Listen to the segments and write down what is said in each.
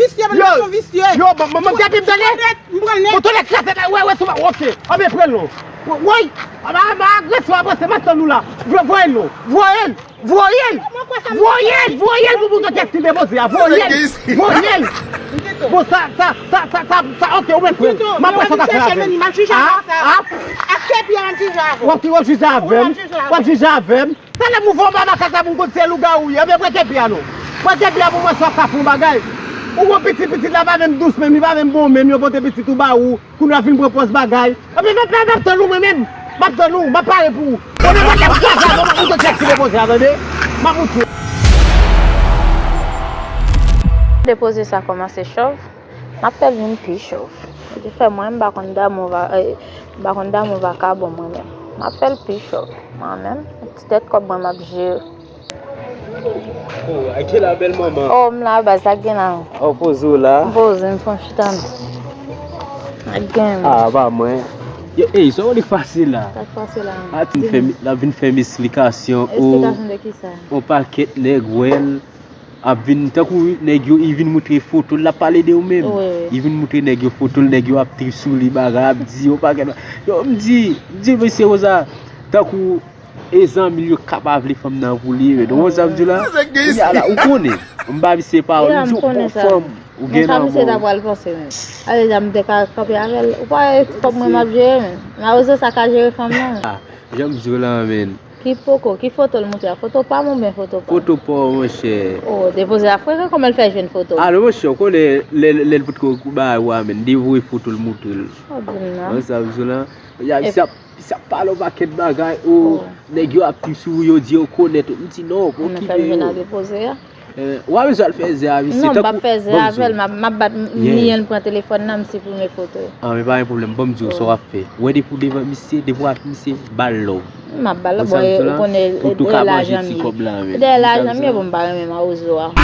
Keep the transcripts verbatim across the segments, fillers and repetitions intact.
visye, bann gason visye. Yo, bon, bon, bon, depi m tande. M pran nèt. Bon, tande kraze la, wè, wè, sou, ok. Anben, pran l non. Woy, a, a, a, agresyon, apre se matant nou la. Voye l non. Voye l. Voye l! Voye l! Voye l pou moun nan tèt li depoze a! Voye l! Voye l! Bon, sa, sa, sa, sa, sa, sa, ok, ou mèt pran l. M ap wè sa w ka fè avè m. A? A? W ap, w ap jije avè m? W ap jije avè m? Talè m ouvè yon ba makak la pou m konn se lougawou w ye. Ebyen, pran kepi a non. Pran kepi a pou m wè si w ap ka fè yon bagay. Ou wè pitit, pitit la pa menm dous menm, li pa menm bon menm, yo pote pitit ou ba ou. Kounye a fin pran pòz bagay. Ebyen, m ap, m ap tann ou mwen menm. M ap tann ou, m ap pare pou ou. Ebyen, mwen, m ap kraze avè w, m ap moute tèt ki depoze a, tande? M ap moute. Depoze sa kòmanse chòv, m ap fè l vin pi chòv. Li fè mwen, m pa konn damou va-, eh, m pa konn damou vakabon mwen menm. M ap fè l pi chòv. Mwen menm, ti tèt kòb mwen m ap jere. Oh, a ki la bèl manman? Oh, m la baz, sa k gen la? Oh, poze w la? M poze, m pran chita m. Sa k gen? Ah, ba mwen. Yo, ey, sa w li k pase la? Sa k pase la? A, ti fè, la vin fè m esplikasyon. Esplikasyon de ki sa? On pakèt nèg wè l ap vin, tankou nèg yo, li vin moutre foto l, l ap pale de ou menm. Wi, wi. Li vin moutre nèg yo foto l, nèg yo ap trip sou li, bagay, ap di yon pakèt. Yo, m di, m di, mesye Rosa, tankou E zanmi l yo k pa vle fanm nan pou li, men ou konn sa m di w la? Kounye a la, ou konnen. M ba misye pawòl, li di yon bon fanm, ou gen lanmou. Men sa misye ta pral panse, men. Ale, la m te ka kanpe avè l. Ou pa wè kòb mwen m ap jere, men. Mawozo sa ka jere fanm nan. Ah, jan m di w la, men. Ki poko, ki foto l moutre a? Foto pa m oubyen foto pa l? Foto pa w, monchè. Oh, depoze a frekan, kòman l fè jwenn foto? Alò, monchè, ou konnen, lè, lè l potko bay ou a, men, devoye foto l moutre l. Oh, di m non. Ou konn sa m di w la? Ya, misye ap Misye ap pale yon pakèt bagay, o, nèg yo ap trip sou ou, yo di yo konèt ou. M di non, bon, kite yo. Eh, w a bezwen al fè zè a, misye. Non, m p ap fè zè avè l, m ap, m ap bat m, m, li an l pran telefòn nan, m siprime foto yo. Ah, men pa gen pwoblèm, ban m di w sa w ap fè. Wè depi w devan misye, depi w ak misye, ba l love. M ap ba l love, bon, ou konnen, e, e lajan m ye. E dèyè lajan m ye, bon, m pa renmen mawozo a.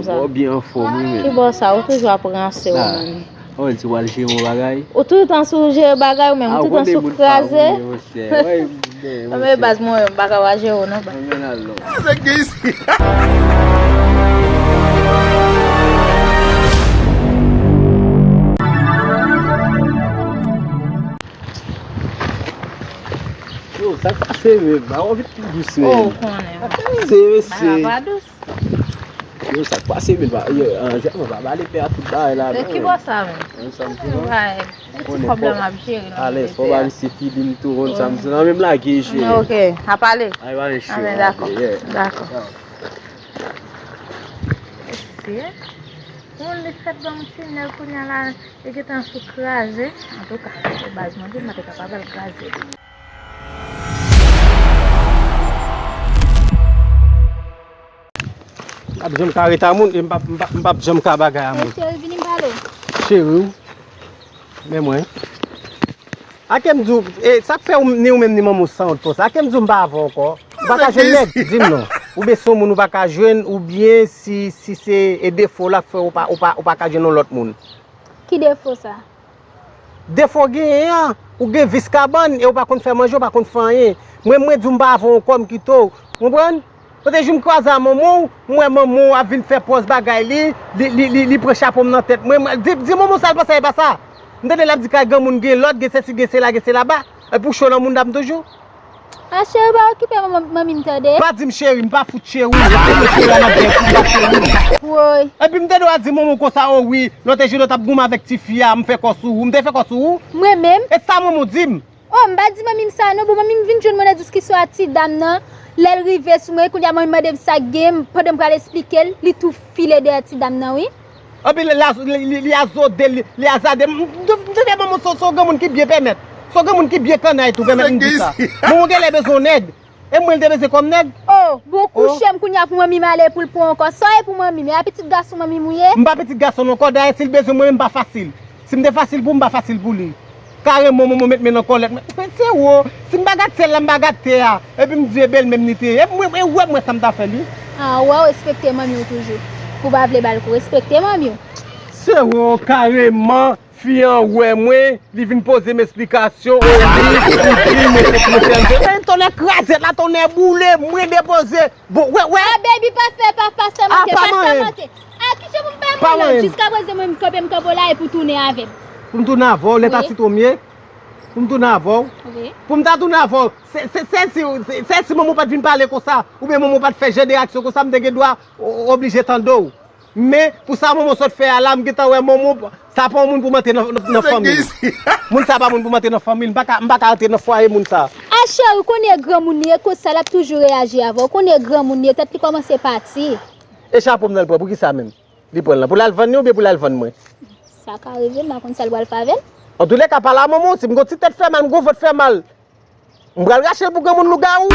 Bon, byen anfòm, wi, men. Ki bò sa, ou toujou ap ranse w, menm. Ou menm, si w al jere yon bagay. Ou toutan sou jere bagay ou menm, ou toutan sou kraze. Anben baz mwen, m pa ka pa jere w non, baz. Anben al non. Yo, sa k pase menm? Ba w vit pi dous menm. Oh, ou konnen. Sa k pase mesye? Bagay pa dous. Yo, sa k pase, men pa, yo, an, jèman pa pale pè a tout bagay la, non. Ki bò sa, men? An, sa m di, non. Ti kòb la m ap jere, non. Alèz, fò ba misye fidin tou, konn sa m di, non, menm lage, cheri. Ok, ap pale. Ay, pa cheri. Dakò, dakò. Mesye, yon li fèt ban m tinèl kounye a la, li gentan sou kraze. Antouka, se baz mwen di, m pa te kapab al kraze. M p ap janm ka ret a moun, e m p ap, m p ap, m p ap janm ka bagay a moun. Cheri, vini m pale w. Cheri w, men mwen. Ake m di w, e, sa k fè w, ni ou menm ni manman w sanwont konsa? Ake m di w m pa avè w ankò? Ou pa ka jwenn nèg, di m non. Oubyen se yon moun ou pa ka jwenn, oubyen si, si se, e, defo w la k fè w pa, ou pa, ou pa ka jwenn yon lòt moun. Ki defo sa? Defo w genyen an, ou gen vis kabann e ou pa konn fè manje, ou pa konn fè anyen. Mwen, mwen di w m pa avè w ankò, m kite w. Ou konprann? Kote jou m kwaze a manman w, m wè manman w ap vin fè pòz bagay li, li, li, li, li pran chapo m nan tèt mwen. Mwen, di, di manman w sa l panse e pa sa. M tande l ap di kay granmoun gen lòd, gen sesi, gen sela, gen sela ba. Epi w cho nan mounda m toujou. A cheri, pa okipe manmi m tande. Pa di m cheri, m pa fout cheri w. Epi m cheri a nan bèk ou, m pa cheri w. Woy. Epi m tande w ap di manman w konsa, o wi, lòt jou lè w t ap goumen avèk tifi a, m fè kò sou ou. M te fè kò sou ou? Mwen menm? E sa manman w di m? Oh, m pa di manmi m sa non, bon, manmi m vin jwenn mwen nan diskisyon ak ti dam nan. Lè l rive sou mwen, kounye a manmi m mande m sa k gen, pandan m pral esplike l, li tou file dèyè ti dam nan, wi. Anpi li, li, li, li azode, li, li azade. M, m, m tande manman w se, se yon granmoun ki byen pèmèt. Se yon granmoun ki byen kannay tou, pèmèt m di sa. Manman w genlè bezwen yon nèg. E mwen l te bezwen kòm nèg? Oh, bon kouche m kounye a pou manmi m ale pou l pran yon kò. Sa w ye pou manmi m? E a pitit gason manmi m ou ye? M pa pitit gason non, kò dayè si l bezwen mwen menm m pa fasil. Si m te fasil pou m, m pa fasil pou li. Kareman, manman met men nan kòlèt. Men se wo, si m pa gad syèl la, m pa gad tè a. Epi m di e bèlmè m li te ye. E mwen, e wè mwen sa m ta fè li. Ah, ou wè w respekte manmi w toujou. Pou w pa vle ba l kou, respekte manmi w. Se wo, kareman, fi an wè mwen, li vin poze m esplikasyon. O wi, ou di mwen se pou mwen fè m. Men tonnè krazèt la, tonnè boule, mwen depoze. Bon, wè, wè. Ah, baby, pa fè, pa, pa sèmante, pa sèmante. Ah, kijan pou m bay mwen lòd? Jiska prezan mwen m kanpe, m kanpe w la e pou tounen avè m. Pou m tounen avè w, lè ta sitwon m ye? Pou m tounen avè w? Wi. Pou m ta tounen avè w, se, se, se si, se, se si manman w pa t vin pale konsa, oubyen manman w pa t fè jan de reyaksyon konsa, m te gen dwa o- oblije tande w. Men, pou sa manman w sot fè a la, m gentan wè manman w, sa pa yon moun pou m antre nan, nan, nan fanmi l. Moun sa pa moun pou m antre nan fanmi l, m pa ka, m pa ka antre nan fwaye moun sa. Ah, cheri, ou konnen e granmoun li ye, konsa l ap toujou reyaji avè w. Ou konnen e granmoun li ye, tèt li kòmanse pati. E chapo m nan l pran, poukisa menm? Li pran l lan pou l al vann li oubyen pou l al vann mwen? Sa ka rive, m pa konn sa l pral fè avè l. Antoulèka, pale a manman w, si m gon ti tèt fè mal, m gon vant fè mal, m pral rache l pou granmoun lougawou.